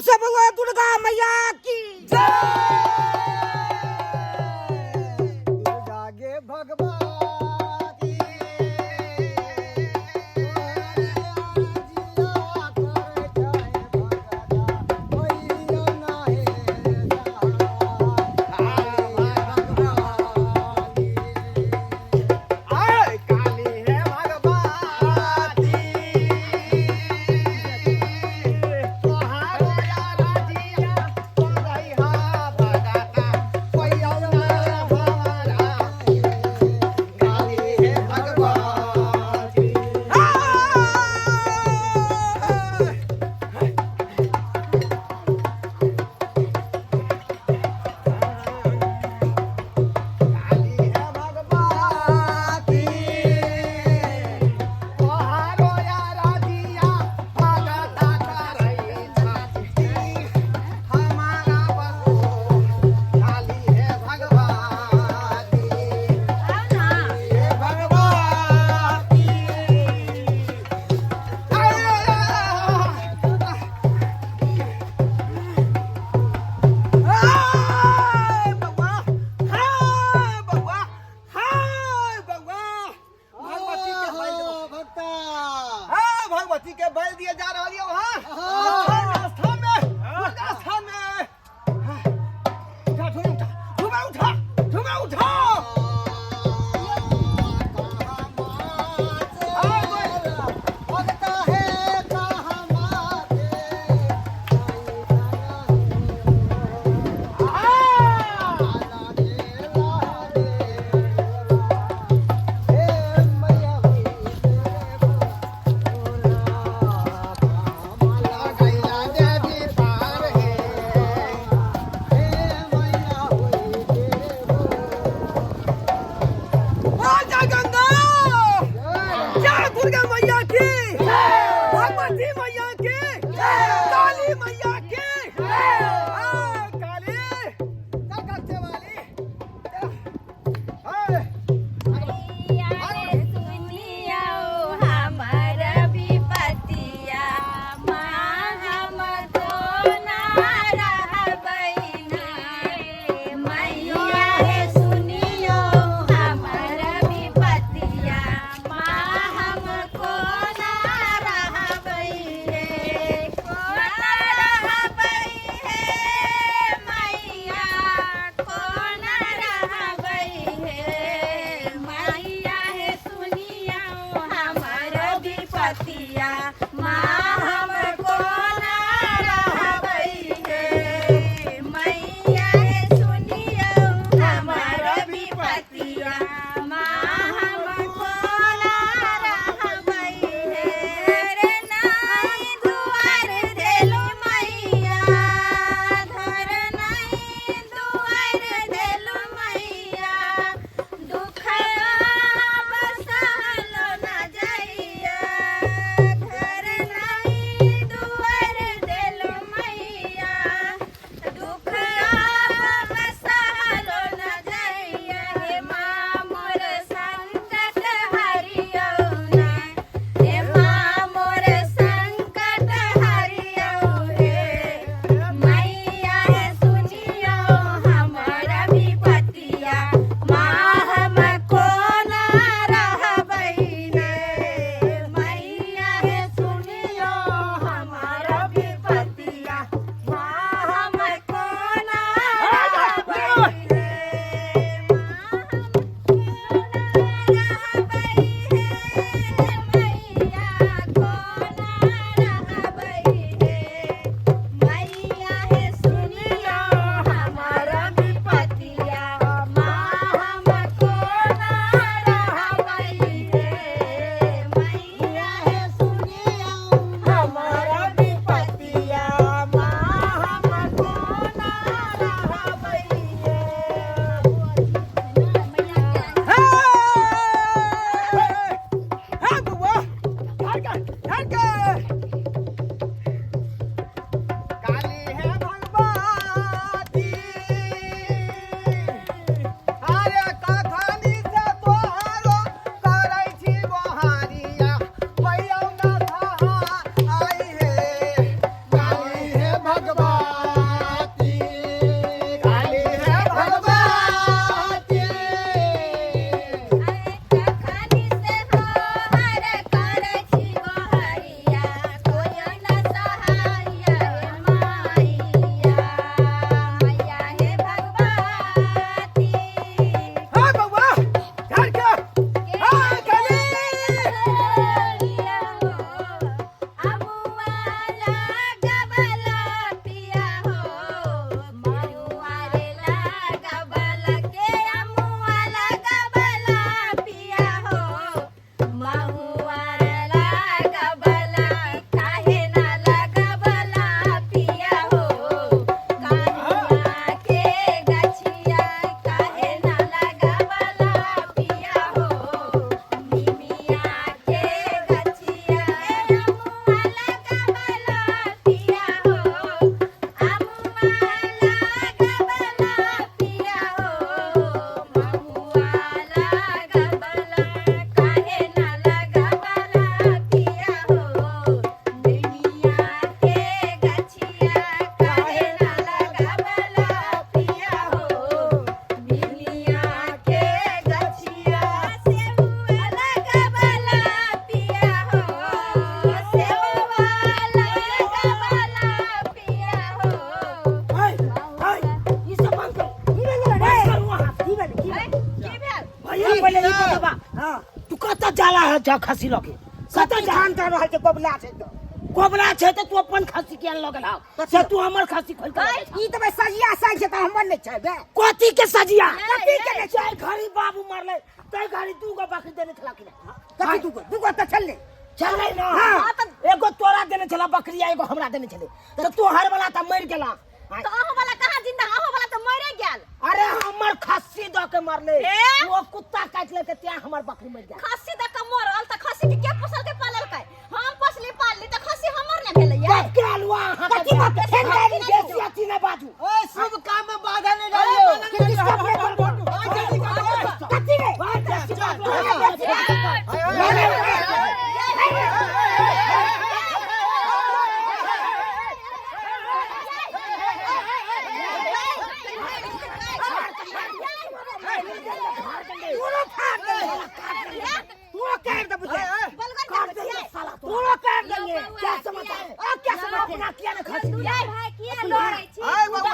सब दुर्गा मैया की दुर्गा गे भगवती आय काली हे भगवती तोहारो राजिया करई हा भगता कोई ना हमारा काली हे भगवती। काली हे भगवती तोहारो राजिया भगता करई छाती हमारा बसो काली हे भगवती हे भगवती। हाय बउआ, हाय बउआ, हाय बउआ। भगवती के बैल देबो। भक्ता हाँ, भगवती के बैल दिए जा रहल यौ, हाँ। हाँ। स्थान में, दुर्गा स्थान में। हाँ। उठा, ठुमे उठा, ठुमे उठा, ठुमे उठा। भगता है कहाँ माते हाँ। आ जा गंगा, जय दुर्गा मैया की, भगवती मैया की, काली मैया की। आ, काली कलकत्ते वाली। हाय। मैया रे सुनियौ हमर विपतिया, माँ हम कोना रहबै ने। मैया रे सुनियौ हमर विपतिया, माँ हम कोना रहबै रे, कोना रहबै। छह खस्सी लऽ के? कतऽ जान कर रहल छै, कोबला छै तऽ। कोबला छै तऽ तू अपन खस्सी किया लऽ गेलह? से तू हमर खस्सी खोलि के लऽ गेल छह। ई तऽ भाई सजिया साइ छै तऽ हमर नहि छै बे। कथी के सजिया? कथी के नहि छै? जाहि घड़ी बाबू मरलै ताहि घड़ी दू गो बकरी देने छला कि नहि? कथी दूगो? दूगो तऽ छलै। छलै ने। हाँ। एगो तोरा देने छला बकरी आ एगो हमरा देने छलै, तऽ तोहर वाला तऽ मरि गेला। तऽ अहाँ वाला कहाँ जिंदा? अहाँ वाला तऽ मरे गेल। अरे हमर खस्सी दऽ के मरलै। हे? वो कुत्ता काटि लेलकै तें हमर बकरी मरि गेल। खस्सी दऽ के मरल तऽ खस्सी के के पोसल के पाललकै? हम पोसली पालली तऽ खस्सी हमर ने भेलै ये। बाप के अलुआ अहाँ कथी बात छै? बेसी अथी नहि बाजू। ओए, शुभ काम में बाधा नहीं डालियो। कथी रे? बेसी बाजू। तोरो फाड़ देंगे, तोरो काट दे बुझे। काट देंगे साला, तोरो काट देंगे। क्या समझता है? आ क्या समझते? अपना किया ने खस्सी? भाई, किया लड़ै छी? आय बाबा।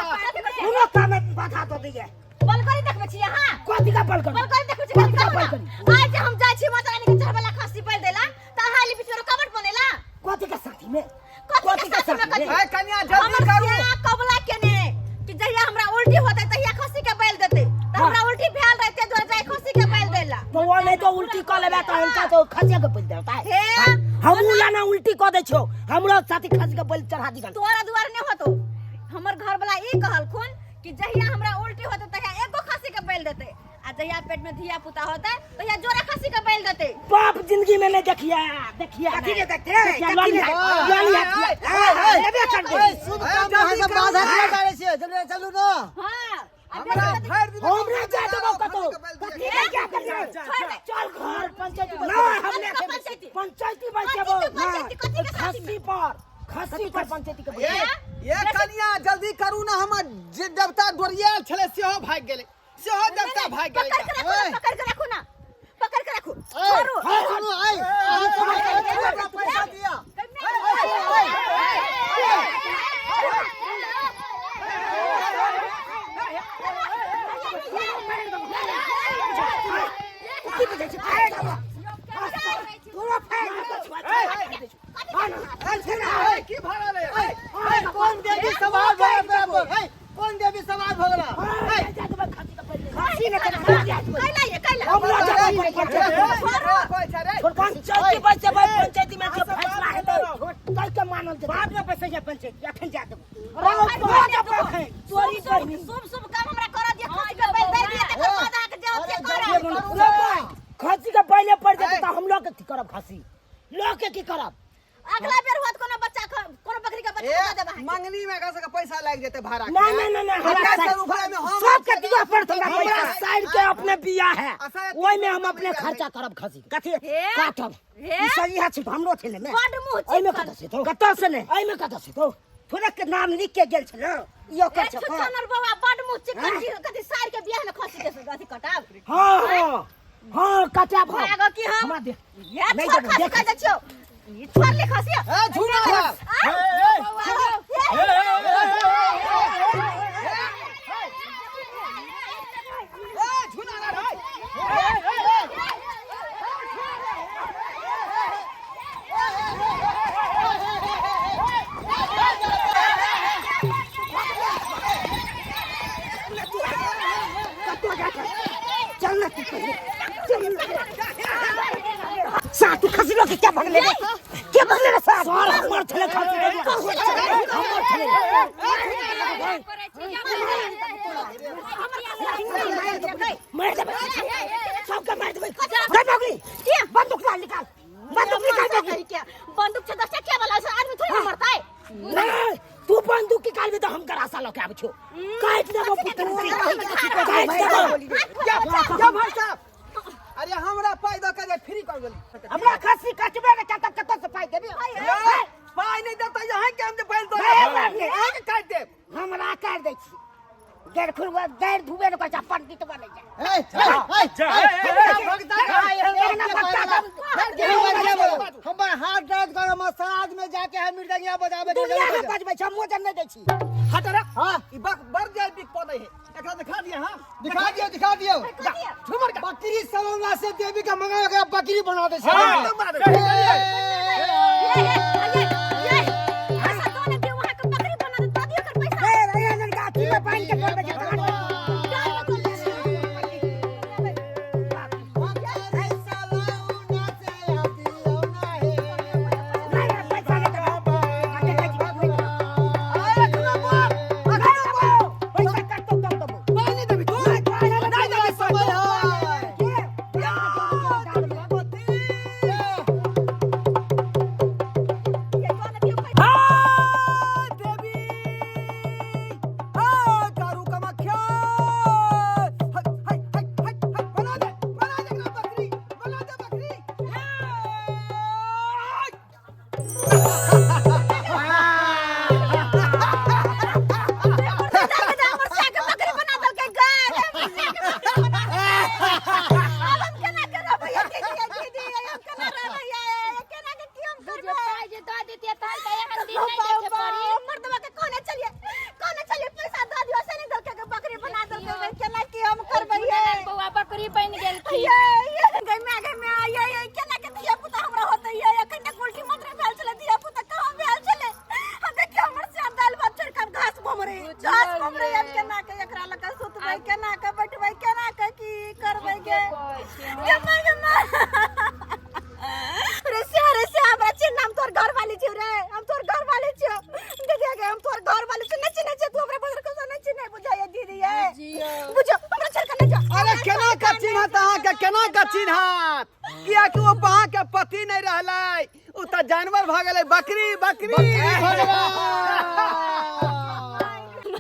कोनो काम में बाधा दऽ दैये। बलगरी देखबै छी अहाँ? कथी का बल कर? बलगरी देखबै छी? कथी का कहू बल ना। करी? आइ जे हम जाइ छी माता रानी के चढ़बला खस्सी बलि दैला तऽ अहाँ एली बीच में रुकावट बनेला। कथी के साथी में? कथी के साथी में? कथी? ए कन्या, जल्दी हमर करू। सिया कबला केने कि जहिया हमरा उल्टी होतै तहिया खस्सी के बलि देतै, तऽ हमरा उल्टी भेल रहै ते दुआरे जाइ खस्सी के बलि दैला। तो वो नहीं तो उल्टी कऽ लेबै तऽ हिनका तो खसिया के बलि देता हे। हमहूँ ला ना उल्टी कऽ दै छियौ, हमरो साथी खसी के बलि चढ़ा दिगन। तोरा दुआरे नहि होतो। हमर घर वाला ई कहलखुन कि जहिया हमरा उल्टी होतै तहिया एगो खस्सी के बलि देतै आ जहिया पेट में धिया पुता होतै तहिया जोड़ा खस्सी के बलि देतै। बाप जिंदगी में नहीं देखिया देखिया। कथी के देखते रे? देखिया, कथी ललिया के? ललिया। लेबे कर दे। ओए, शुभ काम में अहाँ सब बाधा किया डालै छियै? जल्दी चलू ना। हाँ, आ हमरा बेटी भरि दिन हमरा जा देबौ कतौ। कथी के क्या करना है? छोड़ दे। चल घर पंचायती। ना, हम कथी के पंचायती? पंचायती बैठेबो। कथी के पंचायती? कथी के साथी में? खस्सी पर, खस्सी पर पंचायती के ये बैठेबो। ये कन्या, जल्दी करू ना। हमर जे देवता डोरियाल छलै सेहो भागि गेलै, सेहो देवता भागि गेलै। पकड़ के राखू ना, पकड़ के राखू ना, पकड़ के राखू, छोड़ू। सुनू, आइ अहाँ सब हमरा पैसा दिया। की बुझै छी? फाड़ देबो। तोरो फाड़ देबो। की भऽ रहल है? कोन देवी सवार भऽ गेल? कोन देवी सवार भऽ गेल? खस्सी ने केना कैला ये कैला? हमरा जा पंचायती बैठेबै। पंचायती में जे फैसला हेतै तै के मानल जेतै। बाद में पैसा जा पंचायती, अखन जा देबो। तोरी बहिन। शुभ शुभ काम हमरा करऽ दिअ। खस्सी के बलि दै दिअ, तकर बाद अहाँके जे होत से करब। खस्सी के पहिले पड़ जेतै तऽ हम लऽ के की करब? खस्सी लऽ के की करब? अगला बेर होत कोनो बच्चा कोनो बकरी के बच्चा दऽ देब अहाँके। मंगनी में एकरा सबके पैसा लागि जेतै भाड़ा के। ना ना ना ना, हमरा हमरा साइड सब उखाड़े में हम सबके दिअ पड़त हमरा हमरा पैसा। साइड के अपने बिया है, आ, ओहि में हम अपने खर्चा करब खस्सी के। कथी? हे? काटब। हे? ई सही है छै, हमरो छै ने मे। बड मुँह एहिमे चिपकल। कतऽ से तो? कतऽ से ने? एहिमे कतऽ से तो? थोड़े के नाम लिख के गेल छल ई ओकर ए छै। छुछानर बौआ, बड मुँह चिपकल छी। कथी सार के बियाह में खस्सी के अथी कटाब? हाँ हाँ हाँ, कटाब हम। भागो की हम? हमरा दे। ये नहीं छोड़ देबो, खस्सी देख। कह दै छियौ। ई छोड़ ले खस्सी। ए झूठा। आ, बौआ, हे। ए झूठा रे। कतऽ जा के? चल ना तू पहिले, चल ना। सा तू खसी लोग क्या भगले रे? क्या भगले रे साहब? सर, हमर छलै खस्सी के दुआरे। हमर छलै। मारि देबै सबके, मारि देबै। दे बगली, बंदूक ला, निकाल बंदूक, निकाल बगली। बंदूक छै दस टकिया वाला, से आदमी थोड़ी ना मरतै। नहीं, तू बंदूक निकालबी तऽ हम गरासा लऽ के आबै छियौ, काटि देबौ पुत्र, काटि देबौ। क्या भाई साहब, अरे हमरा पाइ दऽ के जे फ्री कर गेली। हमरा खसी कटबे ने कतऽ कतऽ से पाइ देबी? पाइ नहि देब तऽ यहाँ के हम जे बैल दऽ नहीं, नहीं। अहाँ के काटि देब। हमरा काटि दै छी, गैर खुलवा गैर धुबे ने कहै छै, पंडित बनै छै। हमर हाथ दर्द कर, मसाज में जाके हम मृदंगिया बजाबे। दुनिया के बजबै छै, हम मोजर नहि दै छी। हट रे। हां, ई बक बढ़ जाय बिक पदै है। एकरा दिखा दिया हां। दिखा दियो, दिखा दियो। कह दिया। झूमर का बकरी सलौना से देवी का मंगा के बकरी बना दे। हाँ, एकदम बना दे। ये ये ये ये पैसा दो ने दियो, वहां के बकरी बना दे, दो दियो कर पैसा। ए रे एहन गाछी में बांध के तोड़ दे छै। नहीं रे, पैसा नहीं देबै। कते कहै छी? अरे अखनो बोल, अखनो बोल। पैसा कटतौ तब देबौ। पाइ नहि देबही तू? नहि देबही पाइ तू? ये दो ने दियो पैसा। हाँ, देवी। हाँ, दारू कामाख्या। हाय, हाय, हाय, हाय, हाय, बना दे, बना दे एकरा बकरी, बना दे बकरी। ये। हमर से के बकरी बना देलकै गाय, हमर से के बकरी बना देलकै। आब हम केना के रहबै ये दीदी, ये दीदी, हम केना रहबै ये, केना के की हम जे करबै? पाइ जे दऽ देतियै तहन तऽ एहन दिन नहि देखे पड़ी। मर्दवा के कोने चलिए, कोने चलिए, पैसा दऽ दियो से नहीं देलकै के बकरी बना देलकै गे, केना की हम करबै ये? बौआ बकरी बनि गेलखिन। ये ये गै माय, गै माय, ये ये केना के धिया पुता हमरा होतै ये? एखन तक उल्टी मंत्र भेल छलै, धिया पुता कहाँ भेल छलै? हम देखियो हमर से दालि भात छोड़ि कऽ घास भमरे, घास भमरे। हम केना के एकरा लऽ के सुतबै, केना के बैठबै, केना के की करबै गे? गे माय, गे माय रे, से रे से हमरा चिन्ह, हम तोर घर वाली छियौ रे, हम तोर घर वाली छियौ दीदी गे, हम तोर घर वाली छियौ। नहि चिन्है छियै तू हमरा? बगैर कसो नहि चिन्है बुझाइए दीदी ये। बुझो हमरा छोड़ि कऽ नहि जाओ। अरे केना के चिन्हत अहाँके, केना के चिन्हत? कियाकि ओ अहाँके पति नहि रहलै, ओ तऽ जानवर भऽ गेलै, बकरी, बकरी।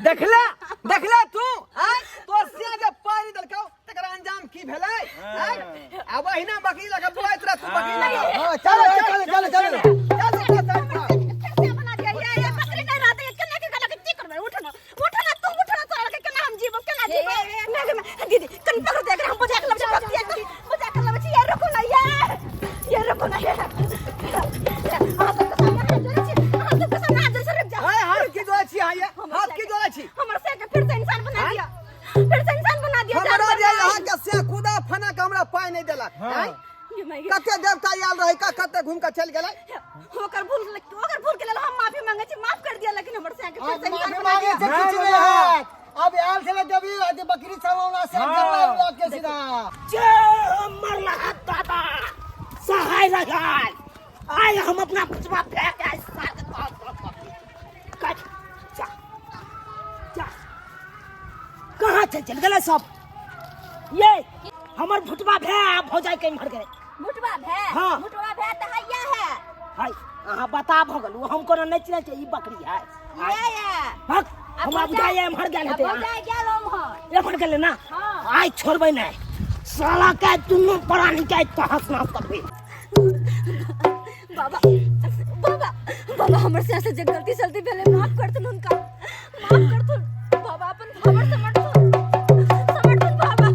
देखला, देखला तू आय तोर सिया जे पारि देलकौ तकर अंजाम की भेलै आय? आब अहिना बकरी लऽ के बुआइत रह तू, बकरी लऽ के। हाँ, चलो चलो चलो चलो चल, चल, चल, चल। फिर से बना दिया ये ये बकरी नहीं रहते, ये केना के गला के की करबै? उठ ना, उठ ना तू, उठ ना, तोरा के केना हम जीबो, केना जीबो? मैं मैं दीदी कन पकड़ दे एकरा, हम बुझा के लबै छी भक्ति, कन बुझा के लबै छी। ये रुको ना, ये ये रुको ना, ये अहाँ सबके सामने हाथ जोड़ै छी, अहाँ सबके सामने हाथ जोड़ै छी, रुक जाओ। आय हाथ की जोड़ै छी अहाँ? ये हाथ की जोड़ै छी? हमर से के फिर से इंसान बना दिया, फिर से इंसान बना दिया। हमरा जानवर जे नहीं। अहाँके से कुदा फना के हमरा पाइ नहि देलक आँय? ये माय गे। कते देवता आयल रहै का, कते घूम के चलि गेलै। ओकर भूल के लेल हम माफी मांगे छी, माफ कर दिया, लेकिन हमर से के फिर अब से इंसान माफी बना मांगे दिया। से किछु नहि हैत। अब आयल छलै देवी अथी बकरी सलौना से जंगल लऽ के सीधा। जे मरला हाथ दादा सहाय लगाय आइ हम अपना बचवा फेंक आइ साथ कट जा जा। कहाँ चल चल गेलै सब? ये हमर भुटबा भए आ भौजाई के इम्हर गेलै। भुटवा भै? हाँ। भुटवा भै तऽ हैया है। हाय, अहाँ बता भऽ गेलू, हम कोनो नहि चिन्है छियै ई बकरी है। ये ये भक, हमरा बुझाइए एम्हर गेल हेतै। भौजाई गेल उम्हर। एम्हर गेलै ना? हाँ। आइ छोड़बै नहि साला के, दुनू प्राणी के तहस नहस करबै। बाबा, बाबा, बाबा, हमर से से जे गलती सलती भेलै माफ करथुन, हुनका माफ करथुन बाबा, अपन खबर समर्थुन, समर्थुन बाबा।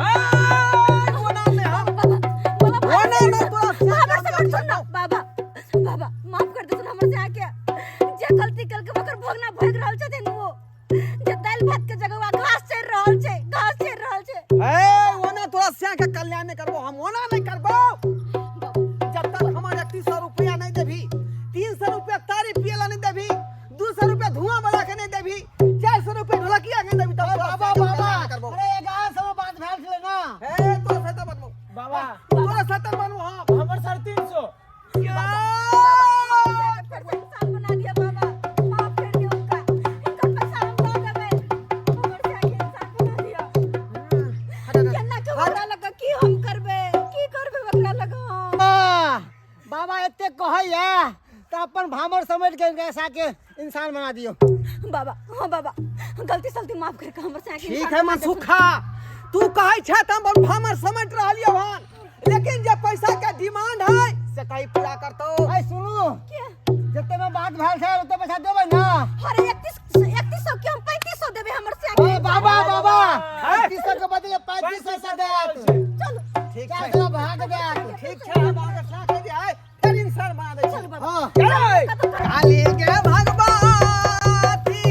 आय, ओना नहि हम बाबा, बाबा, ओना नहि तोरा सिया बाबा के समर्थुन ना बाबा, बाबा माफ कर देथुन हमर से आके जे गलती कल के ओकर भोगना भोग रहल छथिन वो, जे दालि भात के जगह घास चढ़ रहल छै, घास चढ़ रहल छै। ए ओना तोरा सिया के कल्याण नहि करबो हम, ओना नहि करबो जब तक हमर 3100 रुपया नहीं देबी, 300 रुपया तारी पियला नहीं देबी, 200 रुपया धुआं वाला के नहीं देबी, 400 रुपया ढोलकिया के नहीं देबी, तब तोरा बाबा सिया के बाबा कल्याण नहि करबो। अरे 11 सौ बात भेल छलै ना। ए तोरा सतर बनबो बाबा, तोरा सतर बनबो हम। हमर 350। फिर से इंसान बना दिया बाबा, माफ कर दिया उनका, इनका पैसा हम दऽ देबै, हमर से आके इंसान बना दिया। केना के ओकरा लग की हम करबै, की करबै ओकरा लग हम? आह, बाबा एते कहैया तऽ अपन भामर समझ के इनका ऐसा के इंसान बना दियो। बाबा, हाँ बाबा, गलती सलती माफ करके हमर से आके ठीक इंसान है बना देथुन। मनसुखा, तू कहै छै तऽ हम भामर समझ रहलियौ हन, लेकिन जे पैसा के डिमांड है से कहीं पूरा करतौ। ऐ सुनू। के? जते में बात भेल छै ओते पैसा देबै ना? अरे 3100 के हम 3500 देबै हमर से आके। ए बाबा, बाबा, ए? 3100 के बदले 3500 से देत। चलू। ठीक चार छै। सौ भाग देत। ठीक छै, हम अहाँके साथ जे है फेर इंसान बना दै छी। चलू बाबा। हाँ। चलै काली के भगवती।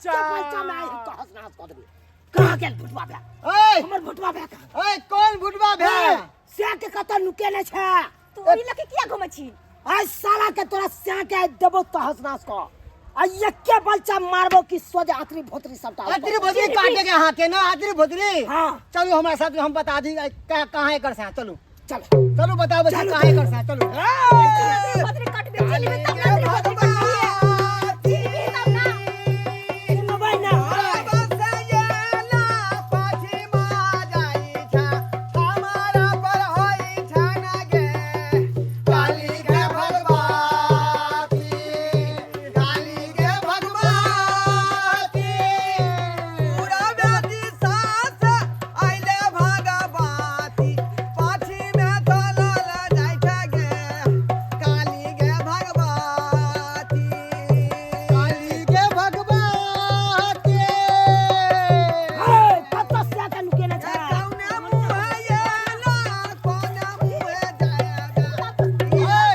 एके बलचा में आइ हम तहस नहस कऽ देबै। कहाँ गेल भुटवा भए? ए हमर भुटवा भए कहाँ? ए, कोन भुटवा भए? से के कतऽ नुकेने छै? तू ओहि लऽ के किया घुमै छी? आइ साला के तोरा सै के आइ देबो तहस नहस कऽ, आ एके बलचा मारबो कि सोझ आतरी भोतरी सबटा ऊपर। आतरी भोतरी काटे के अहाँ के ना, आतरी भोतरी। हाँ। चलू हमरा साथ में, हम बता दी कहाँ एकर से। चलू चल चलू, बताबे छी चलू, कहाँ एकर से। चलू। भोतरी कटबे, चिन्हबी तब ना, आतरी भोतरी कटबी चिन्हबी तब ना। चिन्हबै ना। काली के भगवती। हे, कतऽ सै के नुकेने छै? ए,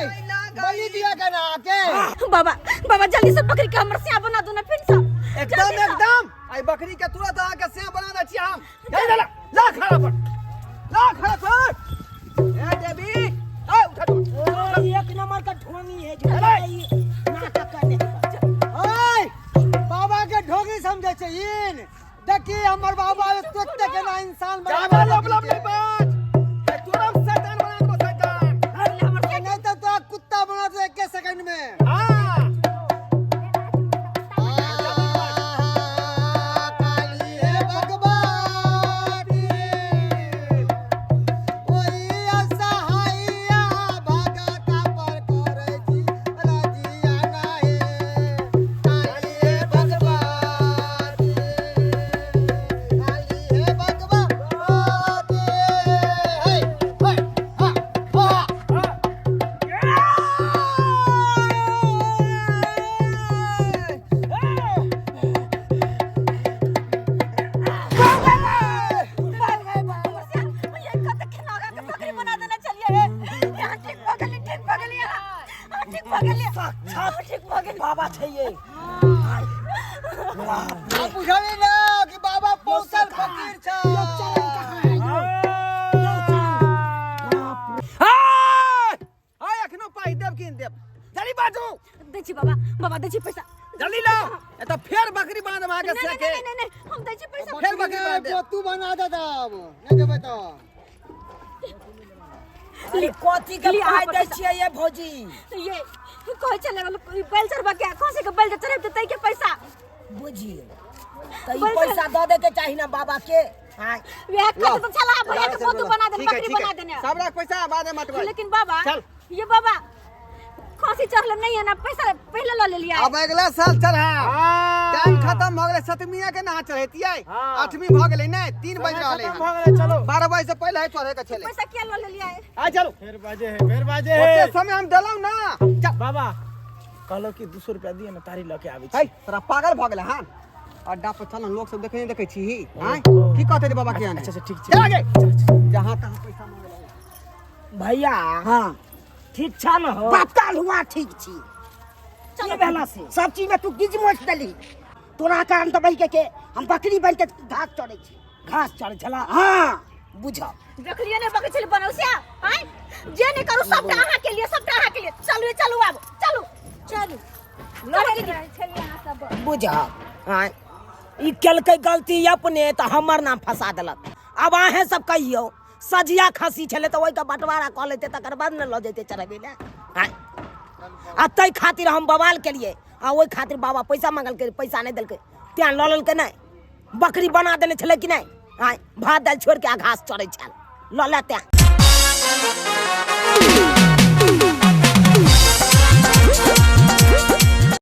बलि दिया के ना के। बाबा, बाबा, जल्दी से बकरी के हमर सिया बना दो ना फिर से। एकदम एकदम, आई बकरी के तुरंत अहाँ के सिया बना दै छी हम। चल ला ला, खड़ा पर ला, खड़ा पर। ए देवी, ए उठा दो। ओ, एक नंबर का ढोंगी है जो ई नाटक करने। ओए, बाबा के ढोंगी समझे छै इन। देखी, हमर बाबा तुरंत के ना इंसान बना। जादा लब लब नहीं बाज, ए तुरंत शैतान बना देबो, शैतान। नहीं तो तोरा कुत्ता बना दे एक सेकंड में। हां। काली हे भगवती, ओई असहाया भगता पर करै छी रजिया नाहे। काली हे भगवती, काली हे भगवती। हे हे हा हा। ये कत खिलौना के बकरी बना देना। चलिए यहाँ ठीक भऽ गेली, ठीक भऽ गेली यहाँ। ठीक भऽ गेली, साक्षात ठीक भऽ गेली। बाबा छै ये। आ बुझली ना कि बाबा पहुंचल फकीर छै। यो चरण कहाँ है यो? यो चरण। बाप रे। आय अखनो पाइ देब कि देब? जल्दी बाजू। दै छी बाबा, बाबा, दै छी पैसा। जल्दी लाओ, ए त फेर बकरी बना देब अहाँके नहीं से नहीं के। नहीं नहीं नहीं, हम दै छी पैसा। फेर बकरी बना देब। तू बना दे तब, नहीं देबै तो। अरे, कथी के लिअ अहाँ पाइ दै पैसा। छियै ये भौजी? ये कहै छलै बैल चढ़बा के, खसी के बैल चढ़ेब तै के पैसा। बुझिए तऽ ई बैल पैसा दऽ दे के चाही ना बाबा के। आँय। वएह कत तऽ छला भैया के बोतू बना देने, ठीक है, बकरी ठीक बना है। देने। सब रख पैसा, बाद में मटबै। लेकिन बाबा, चल। ये बाबा, खसी चढ़ल नहीं है ना, पैसा पहले ल लेलियै। अब अगला साल चढ़ा, टाइम खत्म भऽ गेलै। सतमीया के नहा चढ़ैतियै, आठवीं भऽ गेलै ने, 3 बज रहलै खत्म हन। भऽ गेलै, चलो। 12 बजे से पहिले चढ़े के छलै। पैसा किया ल लेलियै? आ चलू। फेर बाजे है, फेर बाजे ओते है। समय हम देलहुँ ना, चल। बाबा, कहलो कि 200 रुपया दिए ना, तारी लऽ के आबै है छी। तोरा पागल भऽ गेलै हन? अड्डा पर चल, लोग सब देखे नहीं देखै छी आँय? की कहते रे बाबा के आने? अच्छा अच्छा, ठीक छै। चल आगे। चल, चल। जहाँ तहाँ पैसा मांगे लगै। भैया। हाँ। ठीक छ न हो? बताल हुआ, ठीक छी। की भेला से सब चीज में तू गिज मोच देली। तोरा कारण तऽ बहि के हम बकरी बन के घास चढ़ै छी, घास चढ़ै छला। हाँ, बुझ। देखलियै ने बकरी छलै बनौसिया आँय? जे नहि करू सबटा अहाँ के लिए, सबटा अहाँ के लिए। चलू ये, चलू आब, चलू चलू। लड़ैत रहै छलियै अहाँ सब। बुझ, आँय, ई केलकै गलती अपने तऽ हमर नाम फंसा देलक। आब अहें सब कहियौ, सझिया खसी छलै तऽ ओहिके बंटवारा कऽ लेतै, तकर बाद ने लऽ जैतै चढ़बै लए। आँय, आ ताहि खातिर हम बवाल केलियै, आ ओहि खातिर बाबा पैसा मांगलकै, पैसा नहि देलकै, तेँ लऽ लेलकै। नहि बकरी बना देने छलै कि नहि? आँय, भात दालि छोड़ि के आ घास चढ़ै छल लऽ ले तेँ।